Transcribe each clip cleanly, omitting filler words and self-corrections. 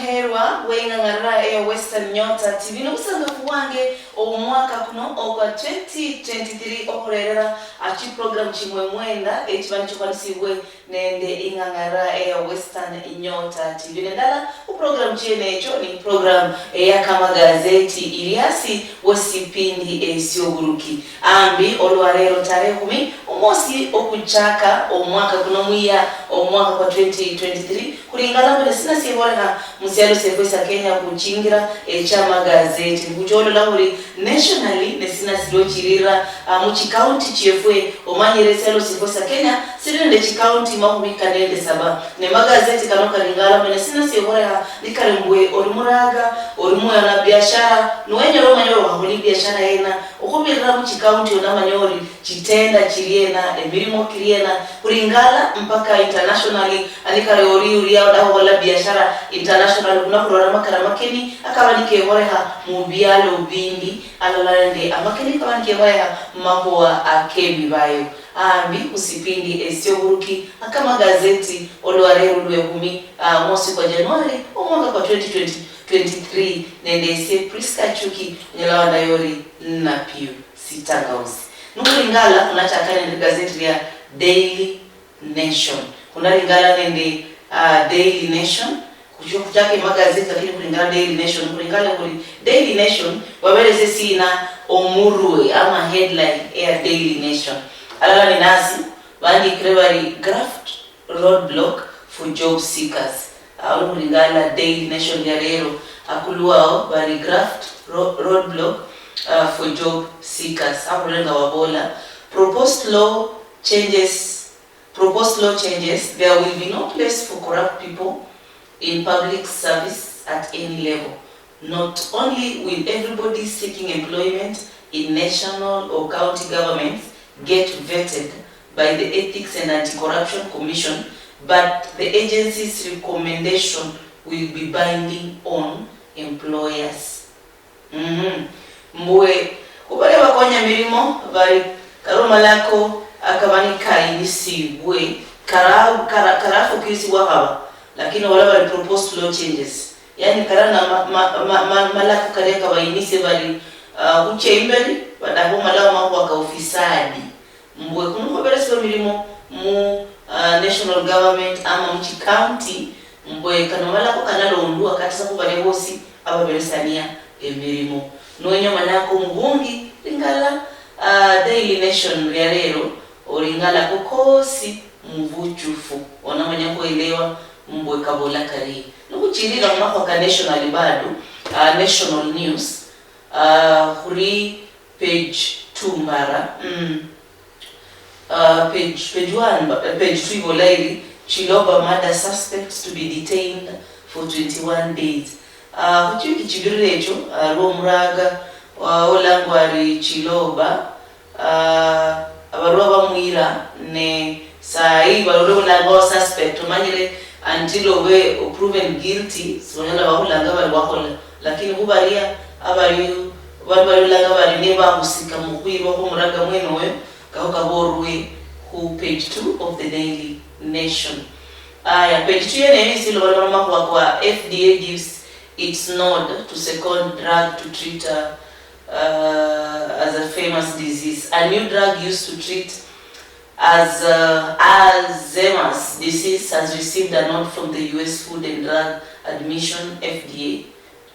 Muherwa weing'ang'arira eya Western Nyota TV nobusangafu bwange omwaka kuno okwa 2023 okhurerera chiprogram chimwe mwenda echiba nichikhwanisibwe nende ing'ang'arira eya Western Nyota TV. Nendala khuprogram chiene echo ni program eya Kamagazeti iliasi wesipindi esyoburuki ambi olwarero tarehe 10 omwosi okuchaka omwaka kuno mwiya omwaka kwa 2023 kulingana mbele sina sibolekha musialo sefwe sa Kenya kuchingira echamagazeti kucholola khuri nationally nesina silochirira muchikaunti chefwe omanyire sialo sefwe sa Kenya sili nende chikaunti 47 ne magazeti kano kalingala mbele sina sibolekha nikali mbwe oli muraga oli mwana biashara niwenyela omanya ori wakholi biashara yena okhubirira muchikaunti onamanya ori chitenda chiliena emilimo kiliena kulingala mpaka internationally anikale ori uria odakhola biashara international kuna khulora makara makeni akaba nikekholekha mubyalo bindi alala nende amakeni kaba nikekholekha mumakhuwa akebibayo ambi khusipindi esyoburuki akamagazeti olwarero lwe 10 mwosi kwa Januari omwaka kwa 2023 nende ese Priska Chuki onyala wandayori napio sitangauzi nukulingala khunachaka nende gazeti lya Daily Nation khunalingala nende Daily Nation kuchaka magazeti lakini kulingala Daily Nation kulingala kuli Daily Nation wabeleze sina omurwe ama headline ya Daily Nation alala ni nasi bandikire bari graft roadblock for job seekers au kulingala Daily Nation ya lero akuluwao bari graft roadblock for job seekers akulenga wabola proposed law changes there will be no place for corrupt people in public service at any level. Not only will everybody seeking employment in national or county governments get vetted by the Ethics and Anti-Corruption Commission, but the agency's recommendation will be binding on employers. Mbwe kubale bakonya milimo bali karumalako akabani kainisibwe karafukisibwa haba lakini wala bali proposed law changes yani karana malako kareka bainise bali kuchemberi badako malao makwa ka ufisadi mbwe kunukhobereswa milimo mu national government ama muchi county mbwe kano malako kanalondwa katisa kubale bosi ababeresania emirimo nwenyo malako mubungi lingala Daily Nation ya lero olingala kukosi mvuchufu onamanya kuelewa mbwe kabola kari nukuchirira mwaka ka national bado national news khuri page 2 mara page 1 page 2 ibolaili Chiloba murder suspects to be detained for 21 days. Khuchiki chibirire echo lwomuraga olangwa Chiloba abarwa bamwira ne sai balololanga suspect omanyire until obe proven guilty sonyala bahulanga bali bakhola lakini khubalia abali balolanga bali ne bahusika mukhwiba khumuraga mwene oyo kako kaborwe khu page 2 of the Daily Nation. Aya page 2 yene isilo baloma kwa FDA gives its nod to second drug to treat as a famous disease. A new drug used to treat as Alzheimer's disease has received a nod from the US Food and Drug Administration FDA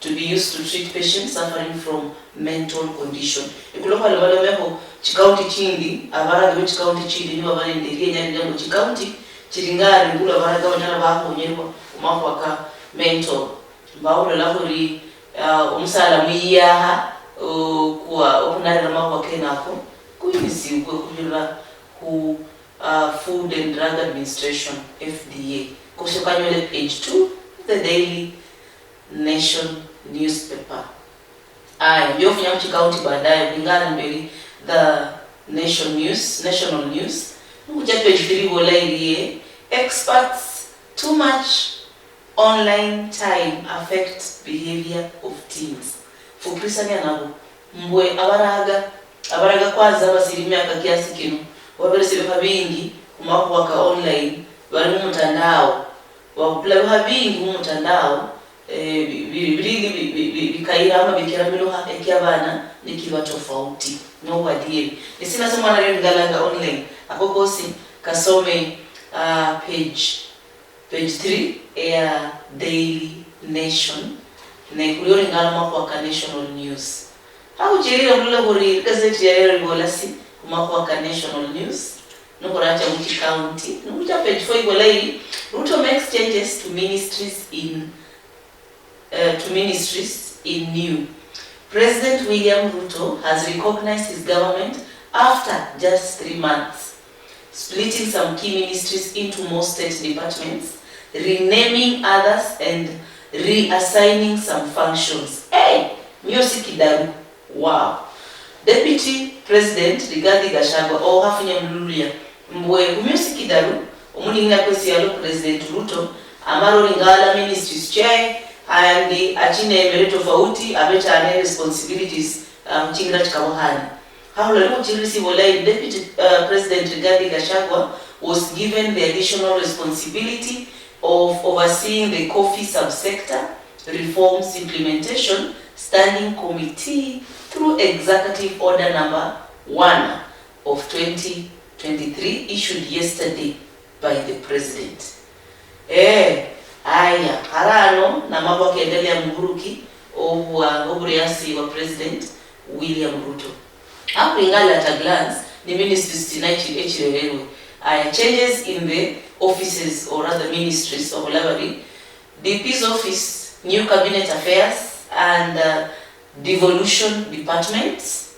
to be used to treat patients suffering from mental condition. Ikulokha lebalomekho chikaunti chindi abaraga be chikaunti chindi nibo balenderie nyalile chikaunti chiringari ngula baraga banyala bakhonyelwa umakhwa ka mental mbawulola khuri omusala mwiyaha kuwa okhunarira makhwa kenako kuyinisibwe khubirira khu Food and Drug Administration FDA koshokanyole page 2 the Daily Nation newspaper. Aya byofunya muchikaunti baadaye kulingana mberi the Nation News, National News nukuja page 3 bola iliye experts too much online time affect behavior of teens. Fukrisania nabo mbwe abaraga kwanza basiri miaka kiasi kino waberese bikha bingi kumakhuwa ka online bali mumutandao wakupula bikha bingi mumutandao Birili bikaira ama bikira miluha ekyabana nikiba tofauti no wadieri nisina soma na leo ngalanga online akokosi kasome page 3 ya Daily Nation ne kuliori ngala makwa ka National News hakuchirira mulule kuri gazeti ya leo ngolasi kumakwa ka National News nukuracha muchi county nukucha page 4 igolai Ruto makes changes to ministries in new. President William Ruto has recognized his government after just 3 months, splitting some key ministries into more state departments, renaming others, and reassigning some functions. Hey, Miosi Kidaru, wow. Deputy President Rigathi Gachagua, ohafunya mluluya, mbwe Miosi Kidaru, omuningina kwesi yalo President Ruto, amaro ringala ministries chair, and achine emere tofauti abetane responsibilities mchingira chikabohani. Hahula kuchirisi bolai Deputy President Rigathi Gachagua was given the additional responsibility of overseeing the coffee subsector reforms implementation standing committee through Executive Order number 1 of 2023 issued yesterday by the president. Aya harano na mambo akiendelea mguruki oburiasi wa President William Ruto. Hapo ingala at a glance ni ministries tinachi echirerewe. Aya changes in the offices or rather ministries of Olabari, DP's office, new cabinet affairs and devolution departments.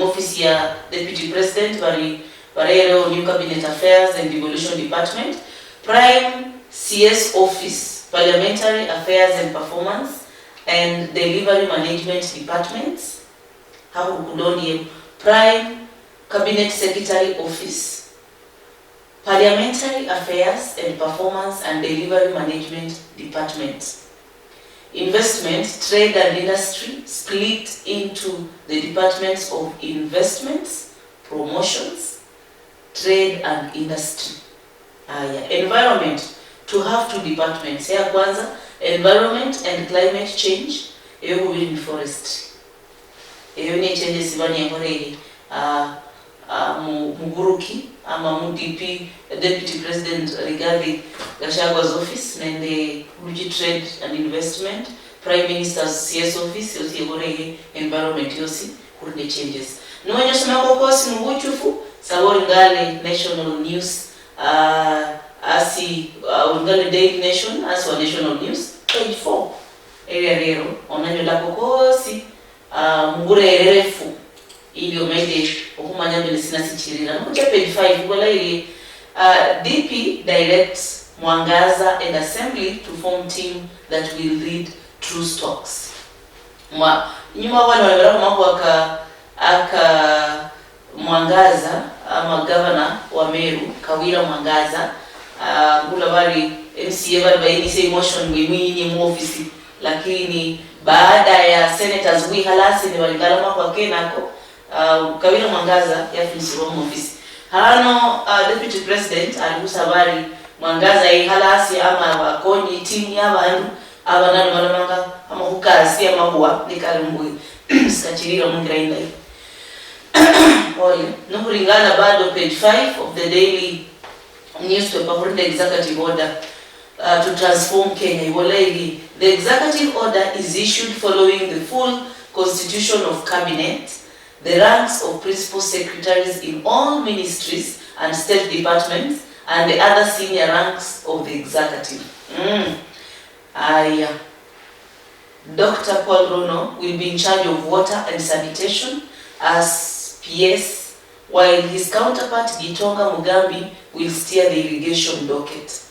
Office ya Deputy President bari barero new cabinet affairs and devolution department, Prime CS office, parliamentary affairs and performance and delivery management departments. Hapo kudoni Prime Cabinet Secretary office, parliamentary affairs and performance and delivery management department. Investment, trade and industry split into the departments of investments, promotions, trade and industry. Environment, to have two departments. Ya kwanza, environment and climate change, eyo kubiri ni forestry. Eyo ni changes ibani yakorege muguruki ama mu DP Deputy President Rigathi Gachagua's office nende Ruji Trade and Investment, Prime Minister's CS office yosi yakorege environment yosi kurinde changes. Nuwenyo soma kokosi mubuchufu sabori ngale National News asi ungale Daily Nation as wa National News page 4 area rero onanyo la kokosi mugure refu ili omede okumanya mbele sina sichirira nokucha page 5 gola ili DP directs Mwangaza and Assembly to form team that will lead true stocks. Mwa nyuma wana walibera mambo aka Mwangaza ama governor wa Meru Kawira Mwangaza ngula bari MCA bari baini say motion mwinyi mu office, lakini baada ya senators wi halasi ni waligala kwa kenako Kawira Mwangaza yafinisirwa mu office. Harano Deputy President aligusa bari Mwangaza ihalasi ama wakonyi timu ya bantu abanano malamanga ama kukasi ama kuwa nikalumbwe sikachirira mungira indai. Pole. Nukuringana bado page 5 of the Daily newspaper for the executive order to transform Kenya. Iwolegi, the executive order is issued following the full constitution of cabinet, the ranks of principal secretaries in all ministries and state departments, and the other senior ranks of the executive. Aya. Dr. Paul Rono will be in charge of water and sanitation as PS, while his counterpart Gitonga Mugambi will steer the irrigation docket.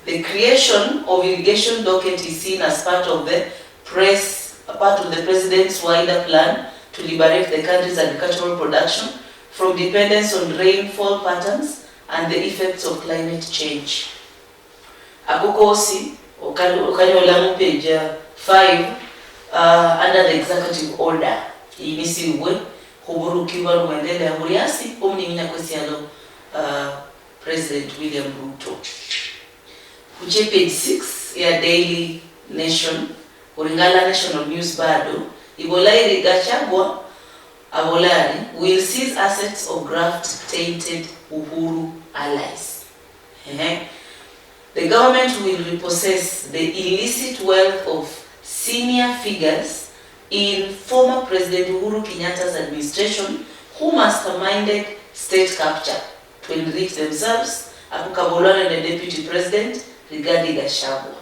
The creation of irrigation docket is seen as part of the president's wider plan to liberate the country's agricultural production from dependence on rainfall patterns and the effects of climate change. Akokosi okanyola page 5 under the executive order inisiwe huburukiwa ruendele ya huriasi omnimina kwesialo President William Ruto. Kuche page 6 ya Daily Nation kuringala National News bado ibolairi Gachagua abolari will seize assets of graft tainted Uhuru allies. Ehe. The government will repossess the illicit wealth of senior figures in former President Uhuru Kenyatta's administration who masterminded state capture to enrich themselves, akukabolwana the Deputy President Rigathi Gachagua.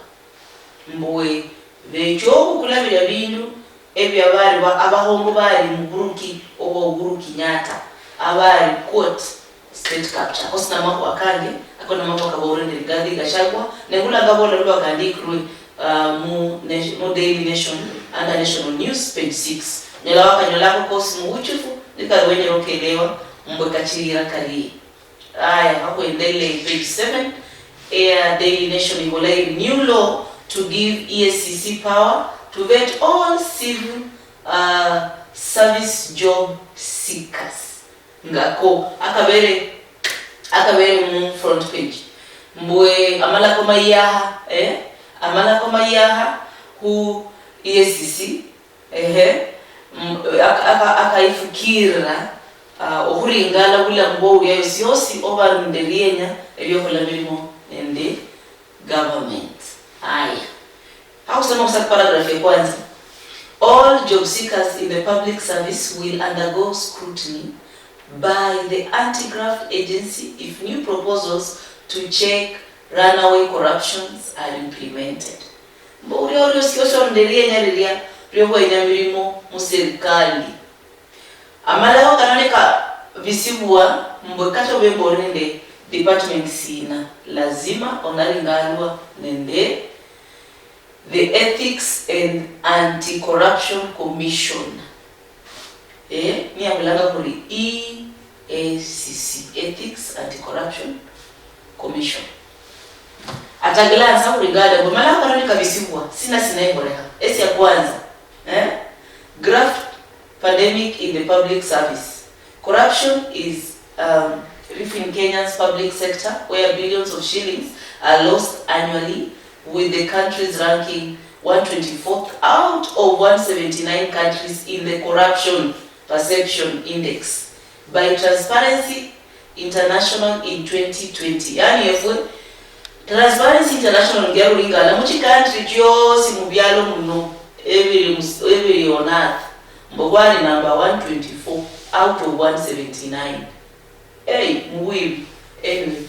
Mbwe bechoku bilya bindu ebya bali abahongo bali muburuki oba Uhuru Kenyatta abali quote state capture kosina mako akange akona mako akabore ndi Rigathi Gachagua nengula ngabola lwa kandikirwe mu Daily Nation under National News page 6 nyola wakanyolako kosi mubuchufu nikaliwenyera okelewa mbwe kachirira kali aya hakuendele page 7 Air Daily Nation ibolai new law to give EACC power to vet all civil service job seekers ngako akabere mu front page mbwe amalako mayaha amalako mayaha hu EACC ehe akaifukira okhuringala bulamu bwa yosi yosi oba nende lienya ebyokhola milimo nende government. Aya hakusema kusa paragraph ya kwanza, all job seekers in the public service will undergo scrutiny by the anti-graft agency if new proposals to check runaway corruptions are implemented. Mbo uria urio lienya lyokhwenya milimo muserikali amalako kanoneka visibwa mbwe kata obembori nende department sina lazima onaringalwa nende the Ethics and Anti-Corruption Commission niyabulanga kuri EACC, Ethics Anti-Corruption Commission. At a glance akuringala mbwe malako kanoneka visibwa sina imboreha esi ya kwanza graft pandemic in the public service. Corruption is rife in Kenya's public sector, where billions of shillings are lost annually, with the country's ranking 124th out of 179 countries in the Corruption Perception Index by Transparency International in 2020. Yani efwe Transparency International ngeruringala muchi country chyosi mubyalo muno every on earth mbogwani number 124 out of 179. Hey, muwibi. Anyway,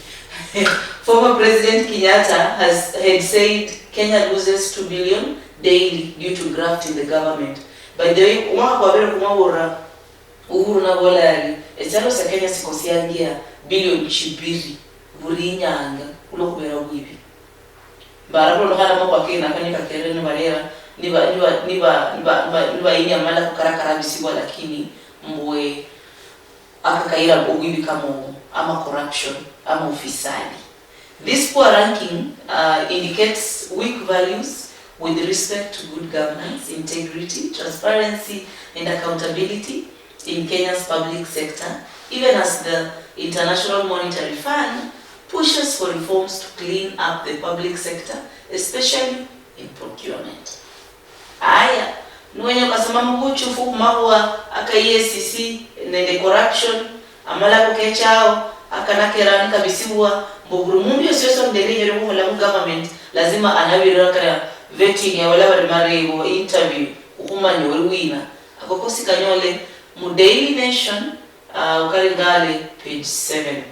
former President Kenyatta had said Kenya loses 2 billion daily due to graft in the government. By the way, umwaka kwabere kumabura Uhuru na bolari ekyalo sya Kenya sikosiangia billion chibiri buri nyanga kulokubera bwibi bara kulokana makwa kena kanyika kerene barera niba inyamala kukarakara bisibwa lakini mbwe akakaira ubwibi kama ama corruption ama ufisadi. This poor ranking indicates weak values with respect to good governance, integrity, transparency and accountability in Kenya's public sector, even as the International Monetary Fund pushes for reforms to clean up the public sector, especially in procurement. Aya, nuwenye ukasema mubuchufu kumabwa aka EACC nende corruption amala kukechao akanakerani kabisibwa mboguru mundu yosiyoso nderenye rikuhola mu government lazima anabirira kana vetting ya wala bali marebo interview ukumanya uri wina akokosi kanyole mu Daily Nation ukaringale page 7.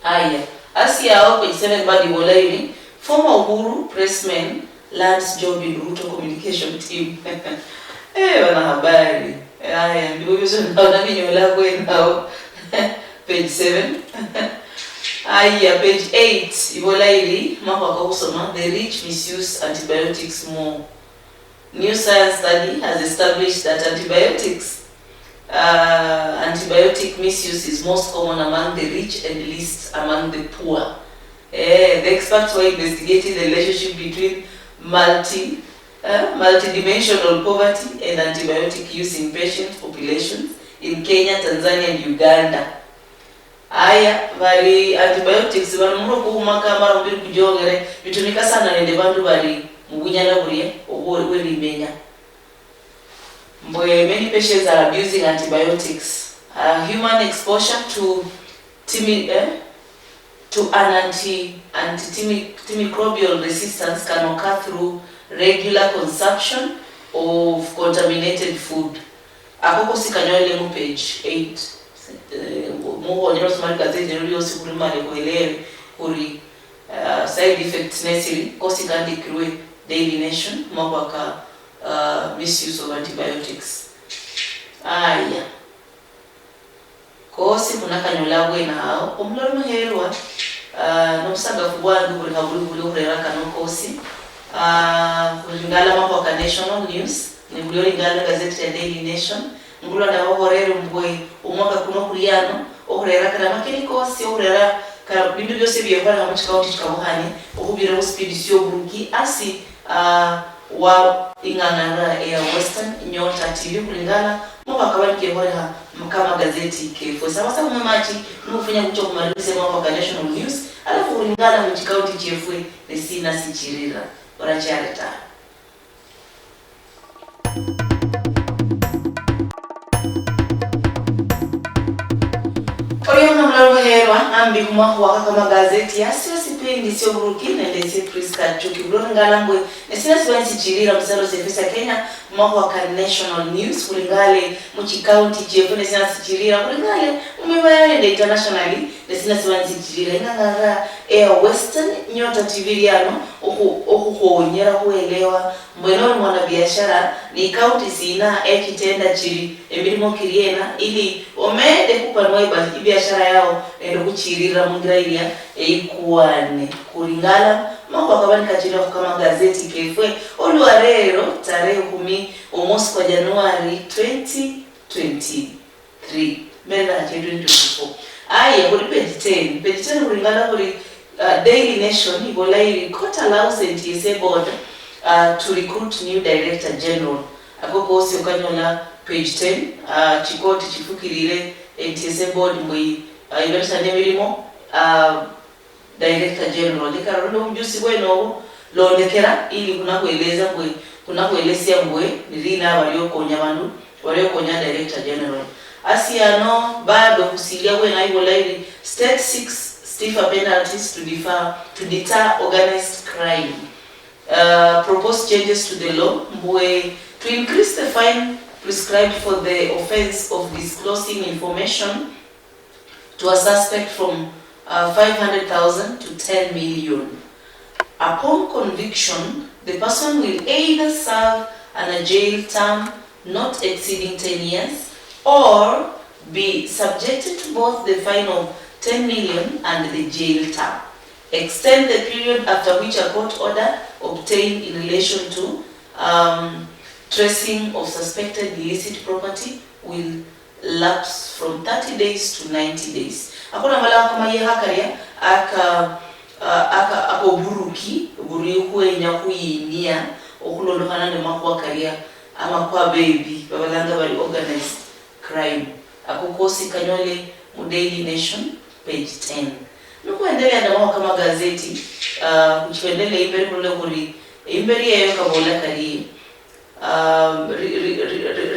Aya asi yao page 7 badi wolaini former Uhuru pressman lands job in Ruto communication team. Wanahabari. Aya ndivyo hivyo naona vinyola kwenda page 7. Aya page 8 ibolaili mako akakusoma the rich misuse antibiotics more. New science study has established that antibiotic misuse is most common among the rich and least among the poor. The experts were investigating the relationship between multidimensional poverty and antibiotic use in patient populations in Kenya, Tanzania and Uganda. Aya bali antibiotics bali muro kuhumaka mara mbili kujongere bitumika sana nende bandu bali Mubunyala burie obwerimenya mbwe many patients are abusing antibiotics. Human exposure to to an antimicrobial resistance can occur through regular consumption of contaminated food. Akoko sikanyole mu page 8. Muhonyera osoma gazeti lyosi kulimale kuelewe kuri side effects nesiri kosi kandikirwe Daily Nation mwakwaka misuse of antibiotics. Aya kosi kunakanyola bwena hao omulori muherwa nobusangafu bwange buli habuli buli okhurera kano kosi khulingala makhwaka National News nibuli olingala gazeti ya Daily Nation ngulwa nababorere mbwe omwaka kuno khuliano okhurera karamakeni kosi okhurera bindu byosi byekhola muchikaunti chikabukhane okhubira khuspeed syoburuki asi wa ing'ang'ara ya Western Nyota TV kulingana mwaka walikekholeha kama gazeti kefwe sawasawa mwemachi nufunya kucho kumalisa mwaka National News alafu kulingana muchikaunti chefwe nesina sichirira orachareta. Mlaloherwa ambi kumwahuwaka kama gazeti yasio sipendi sio buruki nende si Priska Chuki bulongala mbwe nesina sibansi chirira msalo sefesa Kenya mwahuwaka National News kulingale muchikaunti chefu nesina sichirira kulingale umibaya nende internationally nesina sibansi chirira ingangara ya Western Nyota TV yano okukhonyera khuelewa mbweno mwana biashara ni kaunti sina ekitenda chiri emilimo kiriena ili omede kupanwa biashara yao endo kuchirira mungira ilia eikuane kulingala mambo akabanika chira kama gazeti kefwe olwarero tarehe 10 omosi kwa Januari 2023 mbele na 2024. Aya kuri page 10 page 10 kulingala kuri Daily Nation ibola iri court allows NTSA board to recruit new director general. Akoko okanyola page 10 chikoti chifukirire NTSA board mbwe iberesa nemirimo director general likarolo mjusi bweno londekera ili kunakueleza mbwe kunakuelezea mbwe nirina waliokonya bandu waliokonya director general asiano bado kusilia bwena ibola iri state 6 stiffer penalties to deter organized crime. Proposed changes to the law mbwe to increase the fine prescribed for the offense of disclosing information to a suspect from 500,000 to 10 million. Upon conviction, the person will either serve a jail term not exceeding 10 years or be subjected to both the fine of 10 million and the jail term. Extend the period after which a court order obtained in relation to tracing of suspected illicit property will lapse from 30 days to 90 days. Akona mala kama ye hakaria aka aka akoburuki buri kwenya kuyinia okulondokhana ne makwa karia ama kwa baby babalanga bali organized crime. Akokosi kanyole mu Daily Nation page 10. Nukuendelea na wao kama gazeti kuchiendelea imberi kule kuri imberi yeyo kabola kari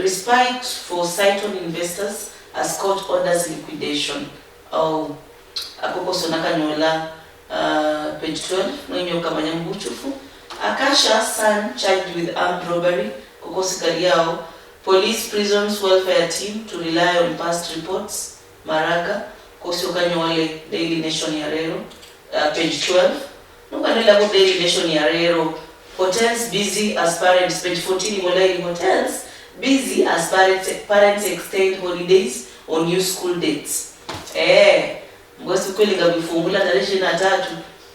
respite for Cyton investors as court orders liquidation. Oh, akokoso nakanyola page 12 mwenyo kamanya mbuchufu. Akasha son charged with armed robbery kokosi kariao. Police prisons welfare team to rely on past reports. Maraga kosi okanyole Daily Nation ya rero page 12. Nukanela ko Daily Nation ya rero. Hotels busy as parents, page 14 ibolai hotels busy as parents extend holidays on new school dates. Ngosi kweli ngabifungula tarehe 23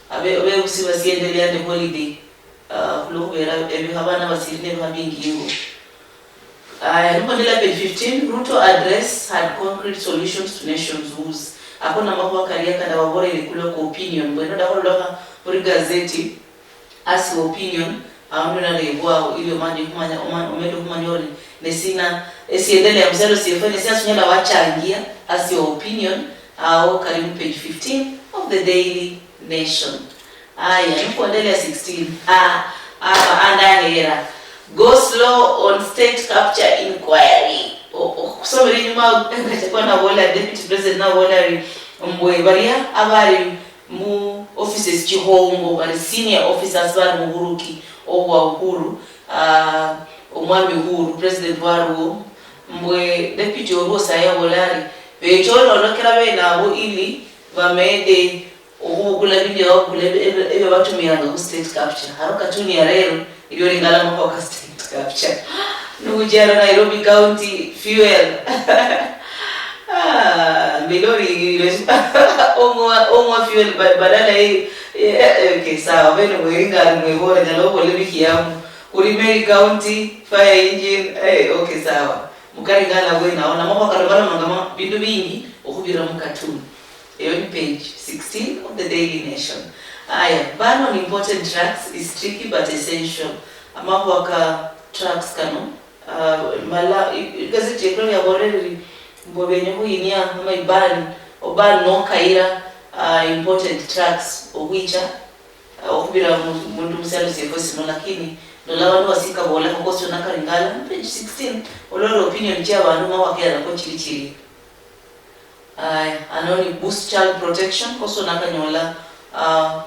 abe usiwa siendelea the holiday. Kulokubera ebihabana basirine babingingo. Nukanela page 15 Ruto address had concrete solutions to nation's woes. Akona makwa karia kada wabore ile kwa opinion. Mbona ndakoloka buri gazeti as opinion aondola lebwa ile manje kumanya omendo kumanyori nesina esiendelea mzalo siefane nesina sunyala wachangia as your opinion au karibu page 15 of the Daily Nation. Aya nukuendelea 16. Aba andahera go slow on state capture inquiry. Okusomera inyuma Gachagua nabola, deputy president nabola ari mbwe baria abari mu offices chihongo, bari senior officers bari muburuki obwa Uhuru, omwami Uhuru president waruo, mbwe deputy oruo sayabola ari bechololokera bene abo ili bamede okhubukula bindu babukula ebyo batumianga khu state capture. Haro katuni ya rero ilio lingala makhuwa ka state capture. Nukujara Nairobi County fuel. Ah, milori ongwa fuel badala hii. Okay, sawa, bene mweringa mwebora nyalobole bikiamu kuri Mary County fire engine. Okay, sawa, mukaringana bwe naona makhuwa kalobala mangama bindu bingi okhubira mukatuni. Eyo ni page 16 of the Daily Nation. Aya, ban on imported drugs is tricky but essential. Amakhuwa ka drugs kano, mala igazeti ekolo yaborereri mbo benye khuyinia ama iban oban nokayira imported drugs okhwicha okhubira mundu musialo syefwe sino, lakini lola bandu basika bolakho kosi onakaringala page 16 olole opinion chia bandu mawakerako chili chili. Aya, anoni boost child protection koso nakanyola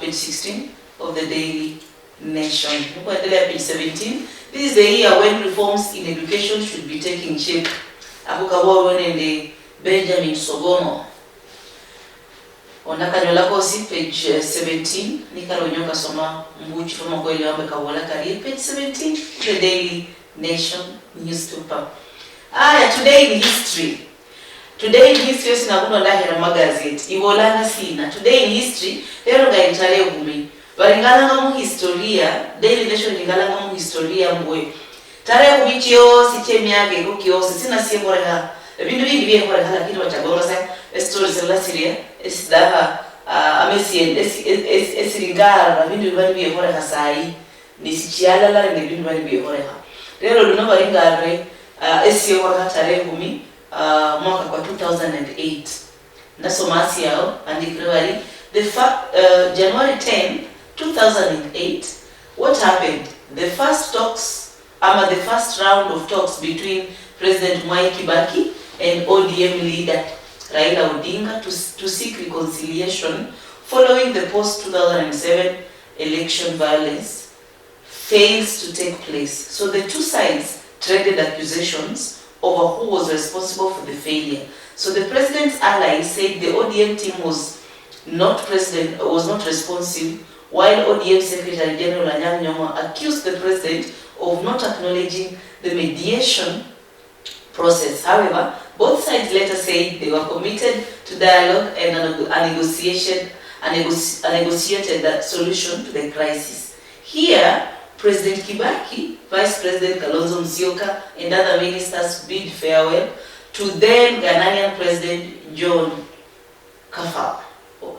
page 16 of the Daily Nation. Nikuendelea page 17. This is the year when reforms in education should be taking shape. Ako kaborwe nende Benjamin Sogomo. Onakanyola kosi page 17 nikaronyo kasoma mbuchi fama kweli wambe kabola kari page 17 the Daily Nation newspaper. Aya, today in history. Today in history sinakuno ndahera magazeti ivolanga sina today in history lero ngaitale kumi varingalanga mu historia. Daily Nation ringalanga mu historia mbwe tarehe kumi chiosi chemyaka eko kiosi sina siekhorekha ebindu bingi byekhorekha, lakini bachagorosa estori silasiria esidaha amesi esiringara bindu bibali byekhorekha sayi nisichialala nende bindu bali byekhorekha lero luno baringare esiekhorekha tarehe 10 mwaka kwa 2008. Nasoma asiao andikire bari the January 10 2008. What happened? The first talks ama the first round of talks between President Mwai Kibaki and ODM leader Raila Odinga to seek reconciliation following the post 2007 election violence fails to take place. So the two sides traded accusations over who was responsible for the failure. So the president's ally said the ODM team was not responsive, while ODM Secretary General Anyang' Nyong'o accused the president of not acknowledging the mediation process. However, both sides later said they were committed to dialogue and a negotiation, a negotiated solution to the crisis. Here, President Kibaki, Vice President Kalonzo Musyoka, and other ministers bid farewell to then Ghanaian President John Kufuor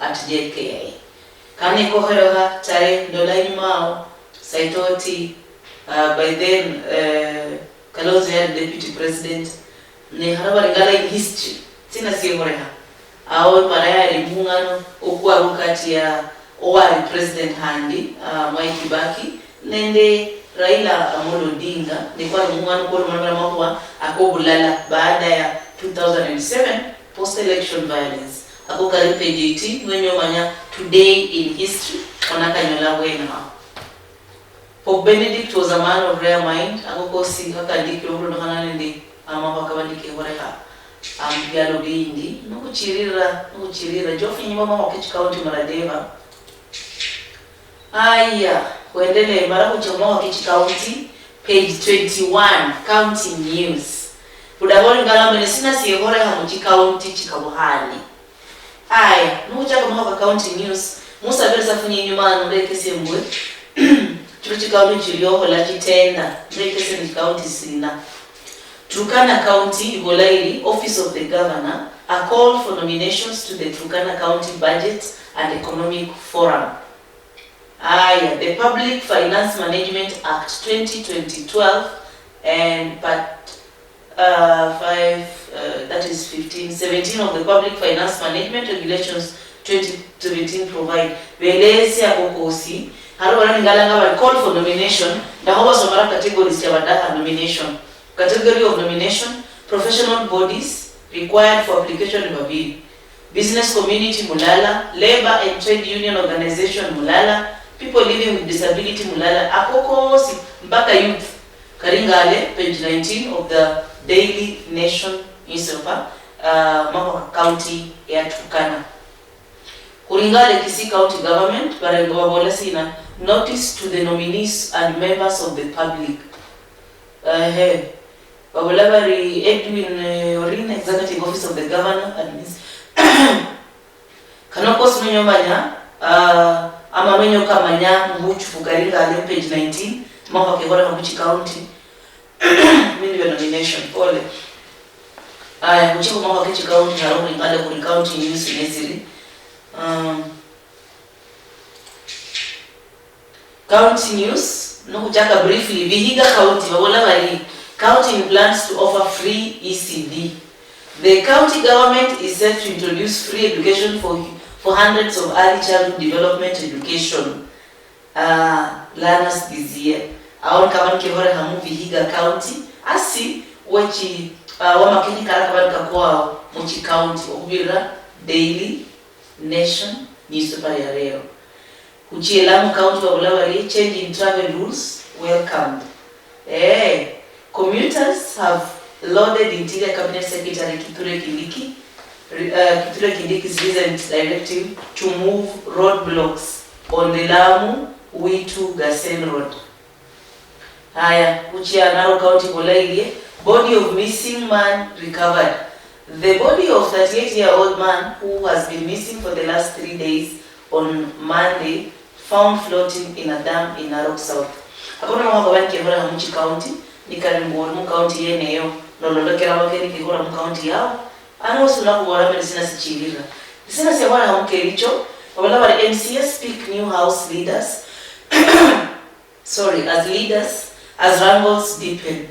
at JKIA. Kane koheroha tare ndola inyumao Saitoti, by then Kalonzo yali deputy president ne harabaringala in history sina siekhorekha awo mara yali muungano okuwari kati ya owari president handi Mwai Kibaki nende Raila Amolo Odinga nekwari muungano kwolumalabala makhuwa akobulala baada ya 2007 post election violence. Ako kali page 18 mwenye omanya today in history onakanyola bwene hao. Pope Benedict was a man of rare mind. Ako kosi kakandikile okhulondokhana nende amakhuwa kabandike khorekha mubyalo bindi nokuchirira nokuchirira jofinyima makhuwa kechi county maradeva. Aya, kuendelee mara kucha makhuwa kechi county page 21 county news kudabolingana mene sina siekhorekha muchi county chikabuhani. Aya, nukuchaka makhuwa ka county news musabire safunye inyuma ano ndekese mbwe chilo chi county chiliokhola chitenda ndekese ni county sina. Turkana County Ibolaili, Office of the Governor, a call for nominations to the Turkana County Budget and Economic Forum. Aya, the Public Finance Management Act 2012 and part 5, that is 15, 17 of the Public Finance Management Regulations 2017 provide belesi akokosi. Haro baraningalanga bari call for nomination ndaho basomera categories ya badaha nomination. Category of nomination, professional bodies required for application ni babiri. Business community mulala, labor and trade union organization mulala, people living with disability mulala, akokosi mpaka youth. Karingale page 19 of the Daily Nation newspaper, Mako County ya Turkana. Kuringale Kisii County Government barengo babola sina notice to the nominees and members of the public. Babola bari Edwin Orin, Executive Office of the Governor admins. Kano kosi menyomanya ama menyo kamanya mbuchu karingale page 19 Mako kehora Mabuchi County. Mimi ni nomination pole. Aya kuchiko Mako Kichi County haro kuringale kuri county news neziri. County news nokuchaka briefly Vihiga County babola bari county plans to offer free ECD. The county government is set to introduce free education for hundreds of early childhood development education learners this year. Aon kaban kehore hamu Vihiga County asi wechi wamakini kara kaban kakwa muchi county okubira Daily Nation newspaper ya leo. Kuchie Lamu County wabulawari change in travel rules welcomed. Commuters have lauded Interior Cabinet Secretary Kithure Kindiki, Kithure Kindiki's recent directive to move roadblocks on the Lamu Witu Gasen Road. Haya, kuchia Narok County Bolailie, body of missing man recovered. The body of 38-year-old man who has been missing for the last 3 days on Monday found floating in a dam in Narok South. Akona mwa kwa kihora hamuchi county, nikaribu mu county yeneyo, nololokera wake nikihora mu county yao. Ano usuna kuwara mbele sina sichilira. Sina siyabona hamukericho, wabala bari MCS pick new house leaders. Sorry, as leaders as wrangles deepen.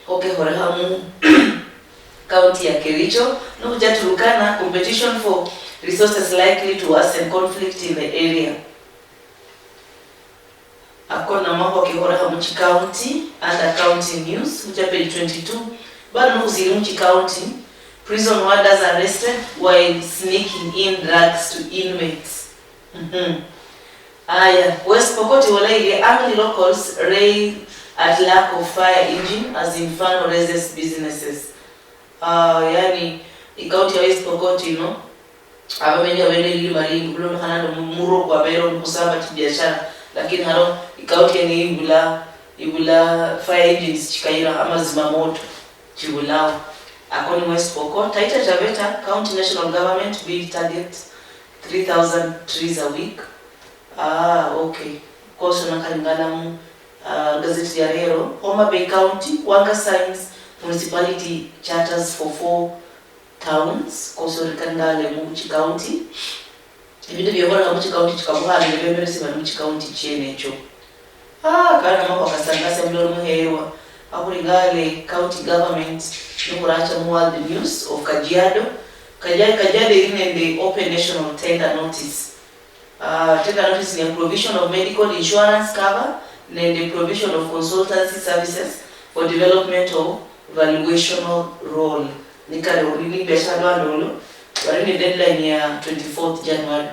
Okay, hore hamu county ya Kericho, nokuja Turkana, competition for resources likely to worsen conflict in the area. Akona mambo kihora hamuchi county under county news, kuja page 22. Bado nukuziri muchi county, prison warders arrested while sneaking in drugs to inmates. Aya, West Pokot walaili angry locals rail at lack of fire engine as inferno raises businesses. Yani ikaunti ya West Pokot ino abamenye wende ili maringi kulono hanando muro kwa bero kusaba biashara, lakini haro ikaunti ni ibula fire engines chikaira ama zimamoto chibulao. Akoni West Pokot Taita Taveta County National Government bill target 3,000 trees a week. Okay. Koso nakalingana mu gazeti ya leo. Homa Bay County Wanga signs municipality charters for 4 towns. Koso rikangale muchi county. Ibintu byobora muchi county chikabuha ngebemere siba muchi county chenecho. Kana mako kasangasa mloro muhewa. Akulingale county government nukuracha mu world news of Kajiado. Kajiado ine the open national tender notice. Tender notice ni provision of medical insurance cover and the provision of consultancy services for development of valuational role. Nikale urini biashara ndolo warini deadline ya 24th January.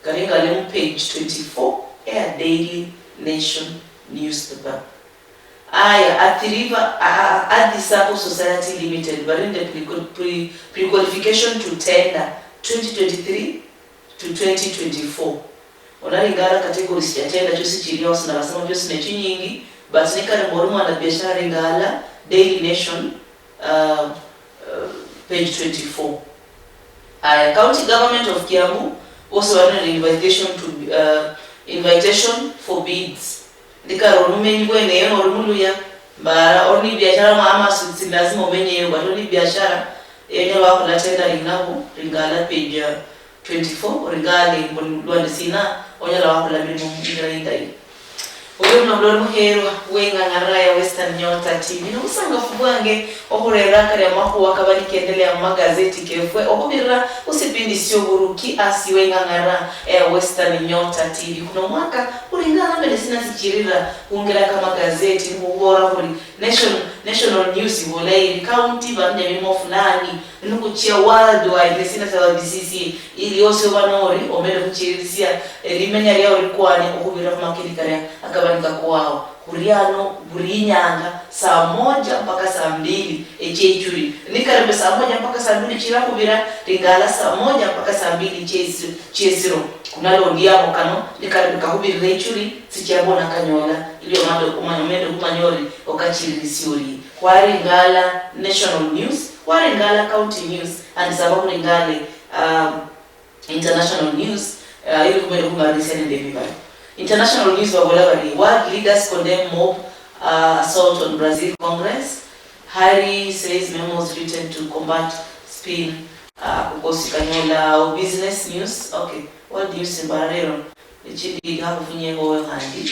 Karinga lemu page 24 ya Daily Nation newspaper. Aya Athiriva Athi Sacco Society Limited warini pre-qualification to tender 2023 to 2024. Onalingara categories ya tenda chosi chiria osina basema chosi ne chinyingi but nikale mborumu ana biashara ringala Daily Nation page 24. Aya County Government of Kiambu also an invitation to invitation for bids. Ndikaro rumenyi bwene yono rumuluya bara oni biashara mama si lazima umenye yo but oni biashara yenye wako la tenda ringabu ringala page 24 ringale lwande sina onyala wako la milimo ngira indai. Oyo mnabulori muherwa weng'ang'arira ya Western Nyota TV nobusangafu bwange okhurera karia makhuwa kaba nikendelea mumagazeti kefwe okhubirira khusipindi syoburuki asi weng'ang'arira ya Western Nyota TV. Kuno mwaka khulingana mbele sina sichirira khungela kamagazeti nikhubora khuri national news ibola ili county barunya milimo fulani nikhuchia worldwide nesina sababisisi ili yose oba nori omele khuchiririsia limenya lyao likwane okhubirira khumakeli karia akabanika kwao khuriano buri inyanga 1:00 mpaka 2:00 echeichuri nikarebe 1:00 mpaka 2:00 chirakhubira lingala 1:00 mpaka 2:00 chesiro kunalondiamo kano nikarebe kakhubirira ichuri sichabona kanyola ilio mando kumanyori okachiririsiori khwaringala national news, khwaringala county news and saba khuringale international news ili kumele kumarisia nende bibayo. International news babola bari world leaders condemn mob assault on Brazil Congress. Harry says memos written to combat spin kukosi kanyola business news. Okay, world news imbararero ichindi hakufunye hoyo handi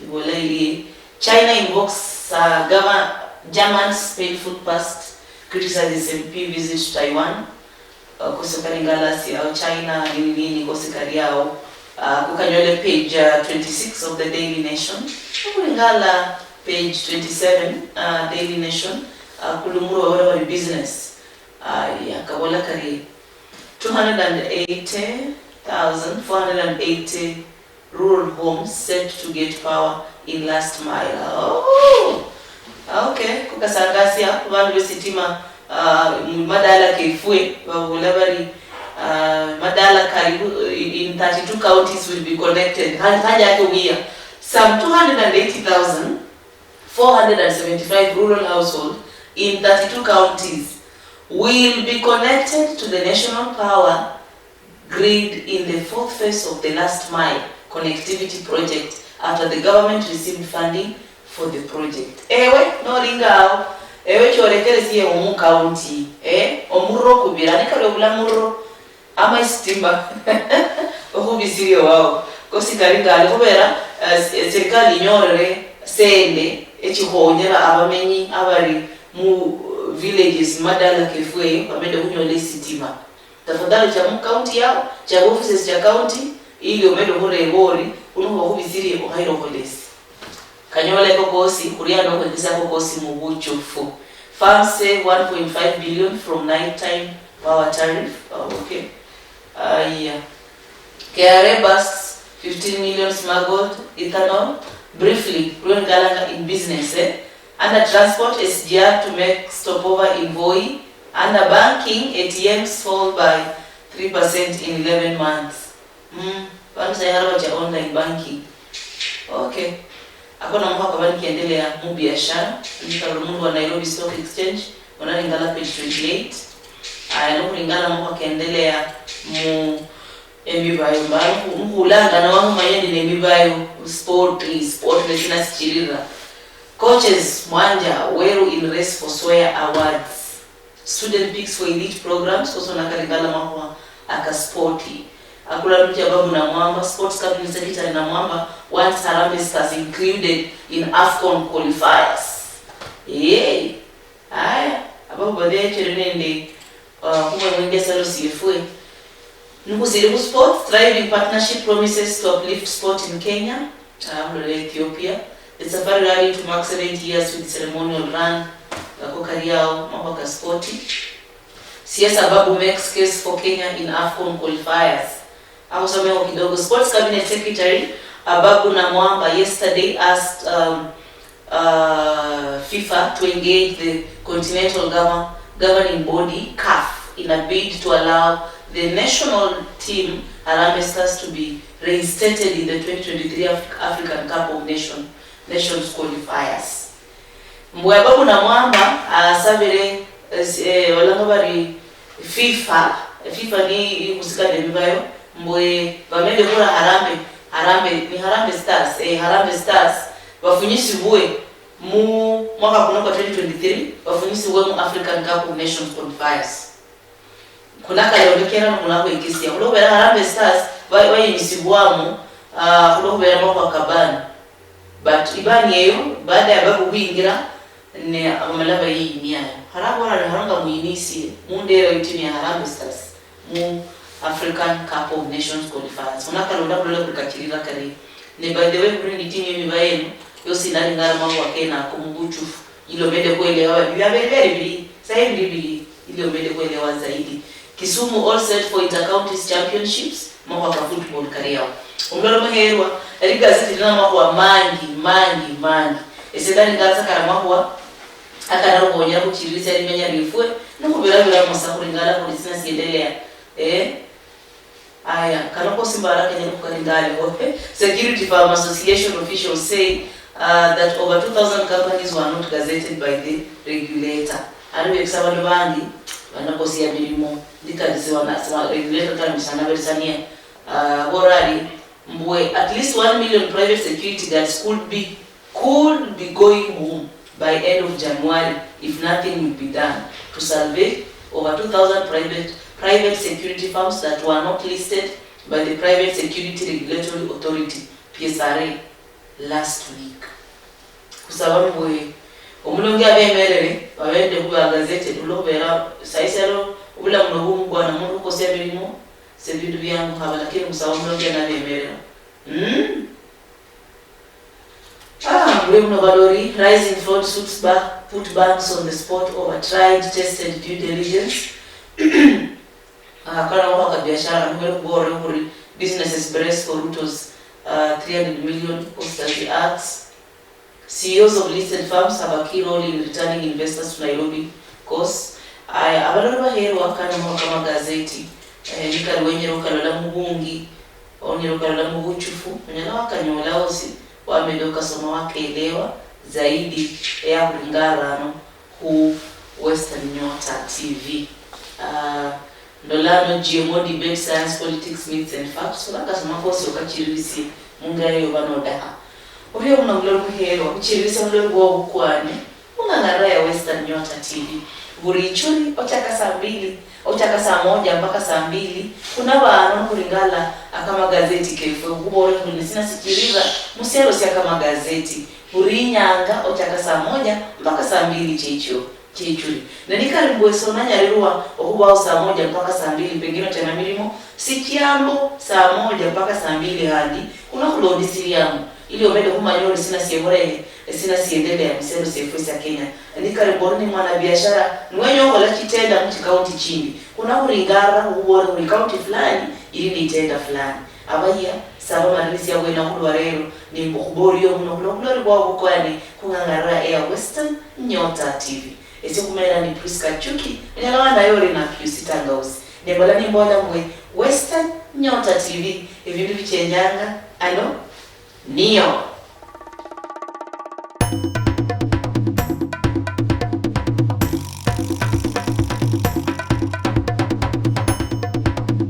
ibola ili China invokes German's painful past, criticizes MP visit to Taiwan. Kosi si au China nini nini kosi kariao. Kukanyole page 26 of the Daily Nation, kulingala page 27 Daily Nation kulumuru wale wali business ya kabola kari 280,480 rural homes set to get power in last mile. Oh, okay, kukasangasia bandu besitima madala kefwe babola bari madala karibu in 32 counties will be connected. Haja yake wia some 280,475 rural households in 32 counties will be connected to the national power grid in the fourth phase of the last mile connectivity project after the government received funding for the project. Ewe noringao ewe chorekere siye omu county omurro kubira nikale obula murro ama isitimba okhubisirie wao kosi karingale khubera serikali inyorere sende echikhonyera abamenyi abari mu villages madala kefwe bamende khunyola esitima. Tafadhali cha mu county yao cha offices cha county ili omende khureba ori unokhuba khubisirie okhaire okholesi kanyola kokosi khuria nokhwekesa kokosi mubuchufu. Farms save 1.5 billion from nighttime power tariff. Oh, okay. Yeah. KRA busts 15 million smuggled ethanol. Briefly, Ruben Galanga in business. Under transport, SGR to make stopover in Voi. Under banking, ATMs fall by 3% in 11 months. Online banking. Okay. Akona mwaka bali kiendelea mu biashara. Nika wa Nairobi Stock Exchange, wanalingala page 28. Aya nokulingana mwaka kiendelea mu emibayo mbayo mukhulanga na wamumanye ndi nemibayo sport nesina sichirira. Coaches Mwanja Weru in race for Swear Awards. Student picks for elite programs koso nakalingala makwa aka sporti. Akula mcha babu na Mwamba sports cabinet secretary na Mwamba wants Harambee Stars included in AFCON qualifiers. Yay. Aya ababu baadhi chere kumwe mwingi salo CFA. Nukuziribu Sports, thriving partnership promises to uplift sport in Kenya, Ethiopia. The Safari Rally to mark 70 years with ceremonial run, Gakokariao, Mawaka Sporti. Siasa Babu makes case for Kenya in AFCON qualifiers. Akusomewa kidogo. Sports Cabinet Secretary Ababu Namwamba yesterday asked FIFA to engage the Continental Governing Body, CAF, in a bid to allow the national team Harambee Stars to be reinstated in the 2023 African Cup of Nations qualifiers. Mbwe na Mwamba asabire walanga bari FIFA ni ikusika nemibayo mbwe bamende kura Harambee ni Harambee Stars Harambee Stars bafunyisibwe mu mwaka kuno kwa 2023 bafunyisibwe mu African Cup of Nations qualifiers. Kuna kayondekera no kuna kwekisia kulobera Harambee Stars bayimisibwamo kulobera mwaka kabani. Kibani eyo baada ya babu kuingira ne abamala bayiyiniayo harabora haranga muyinisie mundera timu ya Harambee Stars mu African Cup of Nations qualifiers unakalonda kulola kulikachirira kare. Ne by the way kuri ni timu yemiba yenu yosi nalingara mahuwa kena kumubuchufu ilomede kuelewa byabere bili sasa hivi bili ilomede kuelewa zaidi. Kisumu all set for intercounties championships mahuwa ka football career omulolo muherwa ligazeti lina mahuwa mangi mangi mangi esendani ngatsakara mahuwa akanaruhonyera kuchiririsa limenya lifwe nokubirabira musa kulingana kuli sina siendelea aya kanoko simbara kenya kukalingale. Security Firm Association officials say that over 2000 companies were not gazetted by the regulator. Ari bandu bangi banakosia milimo ndikadisiwa regulator kamisana berisania borari mbwe at least 1 million private security guards could be going home by end of January if nothing will be done to salvage over 2000 private security firms that were not listed by the Private Security Regulatory Authority PSRA last week. Kusaba mbwe omulongi abemerere babende kuba gazette ulobera saisero obulamu nobumugwana mundu ukosya milimo sebindu byangu haba, lakini musaba omulongi anabemerera. Muno balori rising fraud suits back put banks on the spot over tried tested due diligence. Kana waka biashara mwele kubora kuri businesses brace for Ruto's 300 million post the acts. CEOs of listed firms have a key role in returning investors to Nairobi course. Aya abalori baherwa kana mwaka magazeti nikali wenyere ukalola mubungi onyere ukalola mubuchufu onyala wakanyola osi wamede ukasoma wakaelewa zaidi ya kulingarano ku Western Nyota TV. Ndolano GMO debate science politics myths and facts ulakasoma kosi ukachirisi mungayo banodaha Uriyo muno mulori muherwa kuchiririsa mulori bwobukwane ung'ang'arira ya Western Nyota TV buri ichuri ochaka saa 2 ochaka saa 1 mpaka saa 2 kuna bano kulingala akamagazeti kefwe kubore kuli sina sikiriza musero sia kamagazeti buri inyanga ochaka saa 1 mpaka saa 2 checho chechuri na nikarimbweso nanyalirwa okubao saa 1 mpaka saa 2 pengine chana milimo sichiambo saa 1 mpaka saa 2 handi kuna kulondisiriamu ili omede kumanya ori sina siemore sina siendelea musero sefwe sa Kenya nikaribori ni mwana biashara niwenye okola chitenda muchi county chindi kuna kuringara ubore uri county fulani ili ni tenda fulani abaya saba marisi ya wena kulwa rero ni mbukubori yo muno kulwa kulwa bukwani kung'ang'ara ya Western Nyota TV. Esikumela ni Priska Chuki nyalawa nayo na Piusi Tangausi nembola nimbola mbwe Western Nyota TV ebindu bichenjanga ano niyo.